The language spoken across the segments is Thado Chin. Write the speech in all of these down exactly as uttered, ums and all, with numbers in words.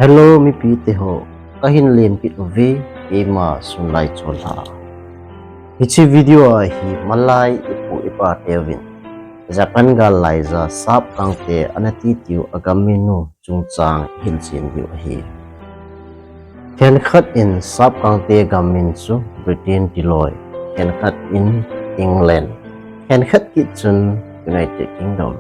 Hello, mipi teho. Kahin lemkit uve, keima Sunlai Cholha. Hiche video a hi malai ipu ipa teuvin Japan gal laija Sapkangte ana titiu agam minu chungchang ihil chen diu ahi. Khenkhat in Sapkangte gam min chu Britain tiloi, khenkhat in England, khenkhat kit chun United Kingdom.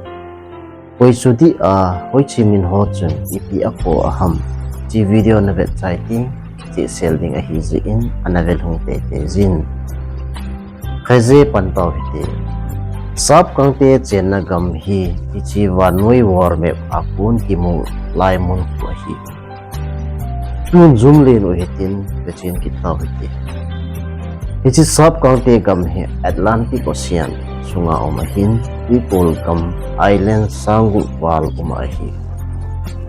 Koi chu dih a, hoiche min ho chun ipi ako aham, hiche video navet chai teng chehsel ding ahijeh in ana velhung teitei jin. Khaije pan tau hite. Sapkangte chenna gam hi hiche vannoi world map a kon kimu lai mun khu ahi. Tun zoom len u hitin, vechen kit tau hite. Hiche Sapkangte gam hi Atlantic Ocean sunga um ahin, twikol gam island sang gup val um ahi.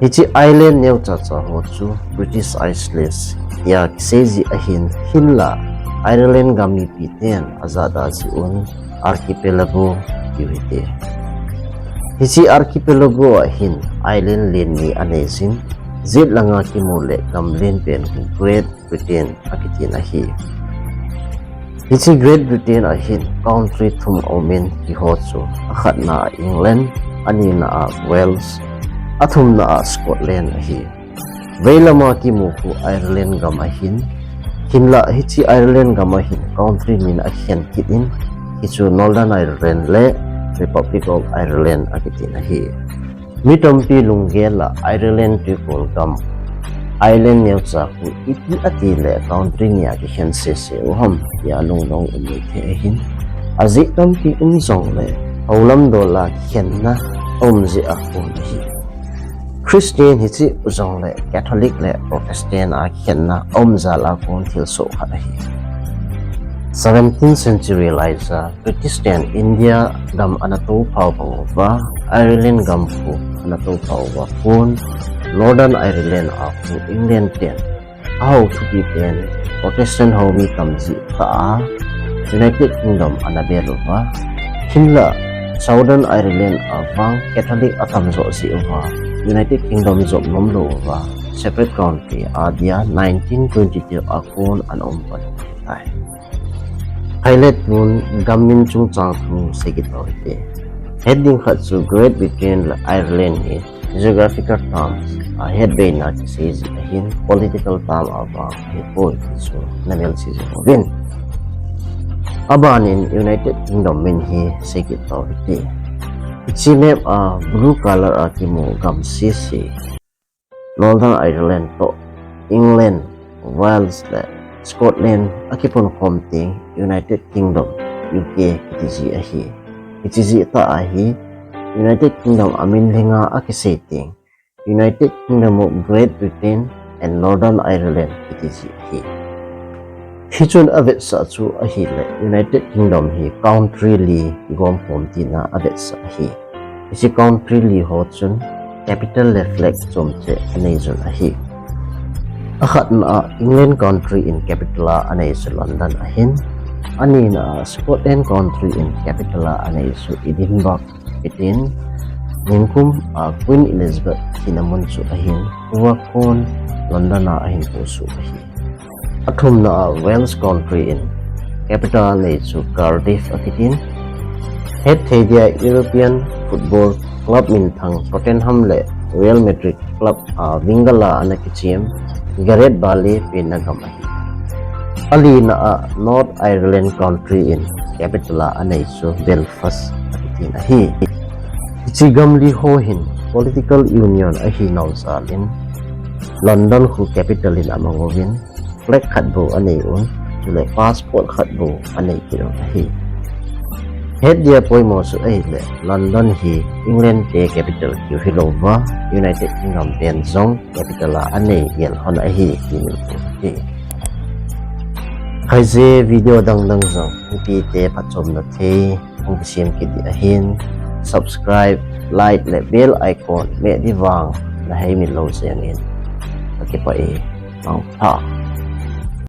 Hiche island neocha cha ho chu British Isles tia kisei jeh ahin, hinla Ireland gam mipiten ajahda jeh un archipelago tiu hite. Hiche archipelago a hin island len ni anei jin, jet langa kimu le gam len pen khu Great Britain akitin ahi. Hiche Great Britain a hin country thum aumin, hiho chu akhatna a England, anina a Wales, athumna a Scotland ahi. Veilama kimu khu Ireland gam ahin, hinla hiche Ireland gam a hin country ni in akhen kit in, hichu Northern Ireland le Republic of Ireland akitin ahi. Mi tampi lunggel a Ireland twikol gam island neocha khu ipi ati le country ni a kikhen sese u ham tia lungdong um thei ahin. Ajeh tampi um jongle, houlam dol a kikhenna aum jeh a kon ahi. Christian hiche u jongle Catholic le Protestant a kikhenna aum jal a kon thilsoh khat ahi. Seventeenth century laija British ten India gam ana tophau bang uva, Ireland gam khu ana tophau uva kon, Northern Ireland a khu England ten ahou thupi pen Protestant ho mi tam jeh tah a United Kingdom ana bel uva, hinla Southern Ireland a vang Catholic atam joh jeh uva United Kingdom jop nom lou uva separate country adia nineteen twenty-two a kon ana um pan tai. Khaile tun gam min chungchang thu sei kit tau hite. Het ding khat chu Great Britain le Ireland hi geographical terms a hetbeina kisei jeh ahin, political term a vang ahipoi ti chu navel sei jing uvin. Abanin United Kingdom min hi sei kit tau hite. Hiche map a blue color a kimu gam sese Northern Ireland toh England, Wales le Scotland akipunkhom teng United Kingdom, U K kiti ji ahi. Hiche jeh tah a hi United Kingdom amin lenga akisei teng United Kingdom of Great Britain and Northern Ireland kiti ji ahi. Hichun avetsah chu ahile United Kingdom hi country li kigomkhom tina avetsah ahi. Hiche country li ho chun capital le flag chomche anei jun ahi. Akhatna a England country in capital a anei chu London ahin, anina a Scotland country in capital a anei chu Edinburgh ahitin, ningkum a Queen Elizabeth hina mun chu ahin, tua kon London a ahin posuh ahi. Athumna a Wales country in capital anei chu Cardiff akitin, hetthei dia European football club minthang Tottenham le Real Madrid club a Wingal a ana kichem Gareth Bale penna gam ahi. Alina a North Ireland country in capital a anei chu Belfast akitin ahi. Hiche gam li ho hin political union ahinau jal in London khu capital in amang uvin, flag khat bou anei un, chule passport khat bou anei kit un ahi. Het dia poimo chu ahile London hi England te capital kiu hilouva, United Kingdom ten jong capital a anei gel lhon ahi ti min pu hi. Khaije video dangdang jong mipite phatchomna thei hung kisem kit ding ahin, subscribe, like le bell icon meh ding vang nahei min lou jeng in, kakipah e, mangpha.